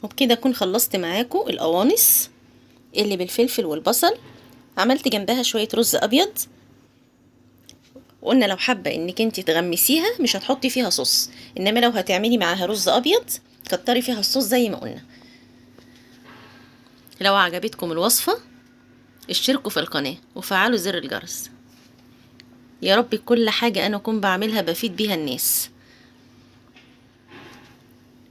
وبكده اكون خلصت معاكم القوانص اللي بالفلفل والبصل. عملت جنبها شوية رز ابيض، وقلنا لو حابة انك انت تغمسيها مش هتحطي فيها صوص، انما لو هتعملي معاها رز ابيض كتري فيها الصوص زي ما قلنا. لو عجبتكم الوصفة اشتركوا في القناة وفعلوا زر الجرس. يا رب كل حاجة انا اكون بعملها بفيد بيها الناس.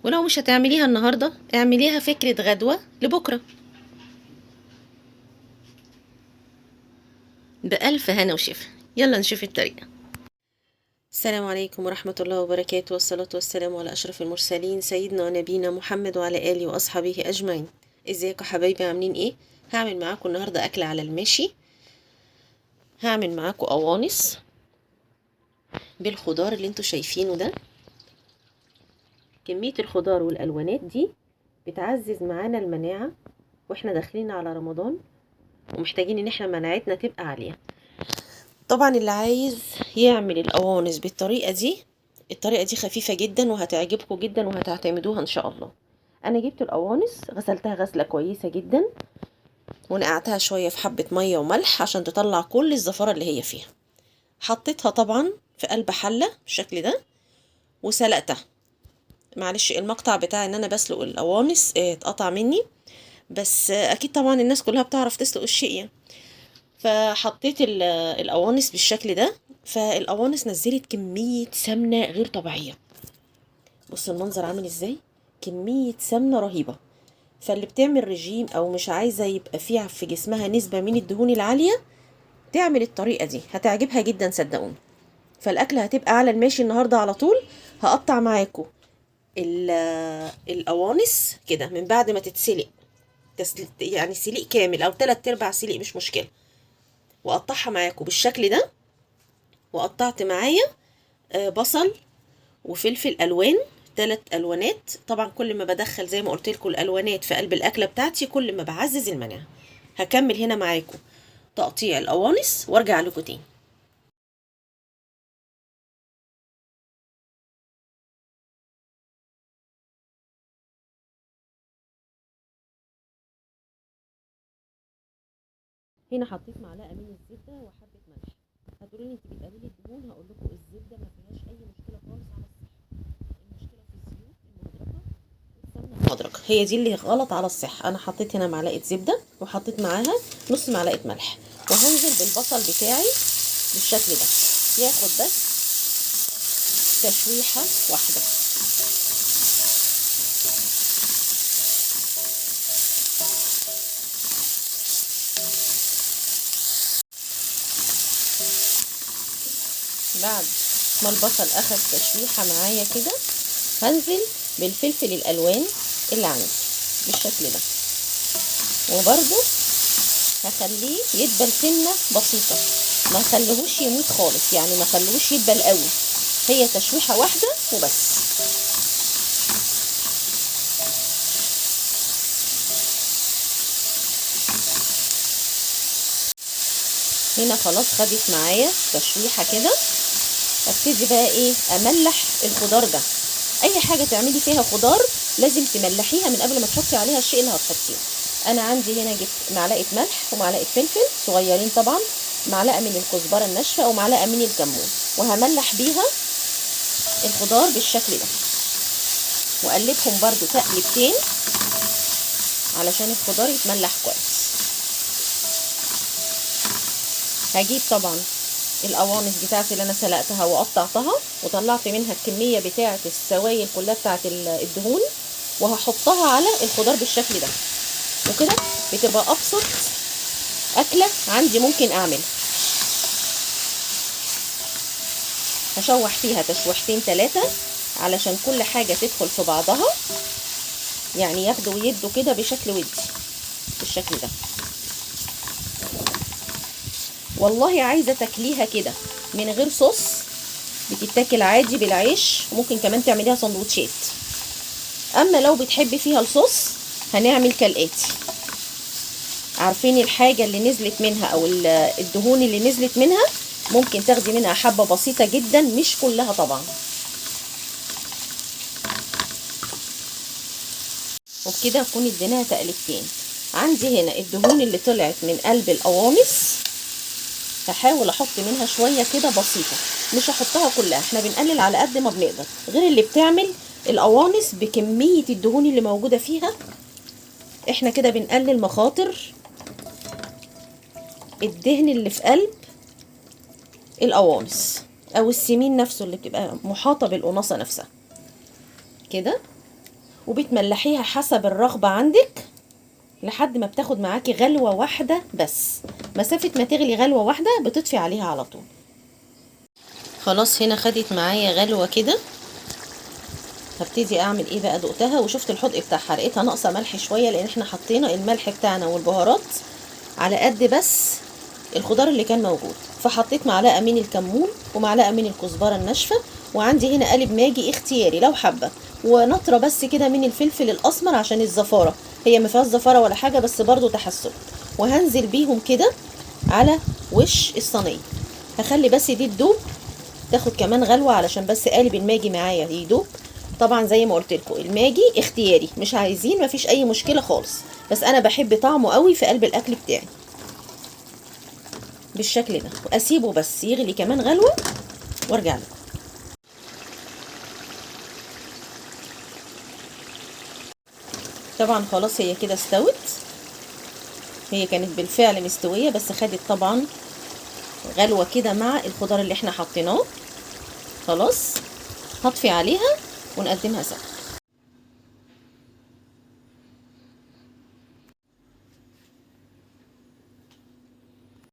ولو مش هتعمليها النهاردة اعمليها فكرة غدوة لبكرة. بألف هنا وشفا. يلا نشوف الطريقة. السلام عليكم ورحمة الله وبركاته، والصلاة والسلام على أشرف المرسلين سيدنا ونبينا محمد وعلى آله وأصحابه أجمعين. ازيكم حبايبي، عاملين ايه؟ هعمل معاكم النهاردة أكلة على الماشي. هعمل معاكم قوانص بالخضار اللي انتوا شايفينه ده. كمية الخضار والألوانات دي بتعزز معانا المناعة واحنا داخلين على رمضان، ومحتاجين ان احنا مناعتنا تبقى عالية. طبعا اللي عايز يعمل القوانص بالطريقة دي، الطريقة دي خفيفة جدا وهتعجبكم جدا وهتعتمدوها ان شاء الله. انا جبت القوانص غسلتها غسلة كويسة جدا ونقعتها شوية في حبة مية وملح عشان تطلع كل الزفارة اللي هي فيها. حطيتها طبعا في قلب حلة بالشكل ده وسلقتها. معلش المقطع بتاع ان انا بسلق القوانص اتقطع مني، بس اكيد طبعا الناس كلها بتعرف تسلق الشيء يعني. فحطيت القوانص بالشكل ده، فالقوانص نزلت كمية سمنة غير طبيعية. بص المنظر عامل ازاي، كمية سمنة رهيبة. فاللي بتعمل رجيم او مش عايزة يبقى فيها في جسمها نسبة من الدهون العالية تعمل الطريقة دي، هتعجبها جدا صدقوني. فالاكلة هتبقى على الماشي النهاردة على طول. هقطع معاكم القوانص كده من بعد ما تتسلق، يعني سليق كامل او 3/4 سليق مش مشكلة، واقطعها معاكم بالشكل ده. وقطعت معايا بصل وفلفل الوان، 3 الوانات. طبعا كل ما بدخل زي ما قلت لكم الالوانات في قلب الاكلة بتاعتي كل ما بعزز المناعة. هكمل هنا معاكم تقطيع القوانص وارجع لكم تاني. هنا حطيت معلقه من الزبدة وحبه ملح. هتقولوا لي انت بتقللي الدهون، هقول لكم الزبدة ما فيهاش اي مشكلة خالص على الصحة. المشكلة في الزيوت المهدرجه والسمنه المهدرجه، هي دي اللي غلط على الصحة. انا حطيت هنا معلقه زبدة وحطيت معاها نص معلقه ملح، وهنزل بالبصل بتاعي بالشكل ده، ياخد بس تشويحه واحدة. بعد ما البصل اخد تشويحه معايا كده هنزل بالفلفل الالوان اللي عندي بالشكل ده، وبرده هخليه يدبل سنة بسيطة، ما خليهوش يموت خالص، يعني ما خليهوش يدبل قوي، هي تشويحه واحدة وبس. هنا خلاص خدت معايا تشويحه كده. ابتدي بقى ايه، املح الخضار ده. اي حاجة تعملي فيها خضار لازم تملحيها من قبل ما تحطي عليها الشيء اللي هتحطيه. انا عندي هنا جبت معلقه ملح ومعلقة فلفل صغيرين طبعا، معلقه من الكزبره الناشفه ومعلقة من الكمون، وهملح بيها الخضار بالشكل ده، واقلبهم برده تقلبتين علشان الخضار يتملح كويس. هجيب طبعا القوانص بتاعتي اللي انا سلقتها وقطعتها وطلعت منها الكمية بتاعه السوائل كلها بتاعه الدهون، وهحطها على الخضار بالشكل ده. وكده بتبقى ابسط اكله عندي ممكن اعملها. هشوح فيها تشويحتين 3 علشان كل حاجة تدخل في بعضها، يعني ياخدوا ويدوا كده بشكل ودي بالشكل ده. والله عايزه تاكليها كده من غير صوص، بتتاكل عادي بالعيش، وممكن كمان تعمليها سندوتشات. اما لو بتحبي فيها الصوص هنعمل كالاتي. عارفين الحاجة اللي نزلت منها او الدهون اللي نزلت منها ممكن تاخدي منها حبه بسيطة جدا، مش كلها طبعا. وبكده نكون اديناها تقلبتين. عندي هنا الدهون اللي طلعت من قلب القوانص، هحاول احط منها شوية كده بسيطة، مش هحطها كلها، احنا بنقلل على قد ما بنقدر. غير اللي بتعمل القوانص بكمية الدهون اللي موجودة فيها، احنا كده بنقلل مخاطر الدهن اللي في قلب القوانص او السمين نفسه اللي بتبقى محاطة بالقناصه نفسها كده. وبتملحيها حسب الرغبة عندك لحد ما بتاخد معاكي غلوه واحدة بس، مسافة ما تغلي غلوه واحدة بتطفي عليها على طول. خلاص هنا خدت معايا غلوه كده. هبتدي اعمل ايه بقى؟ دقتها وشفت الحدق بتاعها، لقيتها ناقصه ملح شوية، لان احنا حطينا الملح بتاعنا والبهارات على قد بس الخضار اللي كان موجود. فحطيت معلقه من الكمون ومعلقة من الكزبره الناشفه، وعندي هنا قالب ماجي اختياري لو حابة، ونطره بس كده من الفلفل الاسمر عشان الزفاره، هي ما فيهاش زفاره ولا حاجة بس برضو تحسب. وهنزل بيهم كده على وش الصينية. هخلي بس دي تدوب، تاخد كمان غلوه علشان بس قالب الماجي معايا يدوب. طبعا زي ما قلت لكم الماجي اختياري، مش عايزين مفيش اي مشكلة خالص، بس انا بحب طعمه قوي في قلب الاكل بتاعي بالشكل ده. واسيبه بس يغلي كمان غلوه وارجع لكم. طبعا خلاص هي كده استوت، هي كانت بالفعل مستوية بس خدت طبعا غلوه كده مع الخضار اللي احنا حطيناه. خلاص هطفي عليها ونقدمها سوا.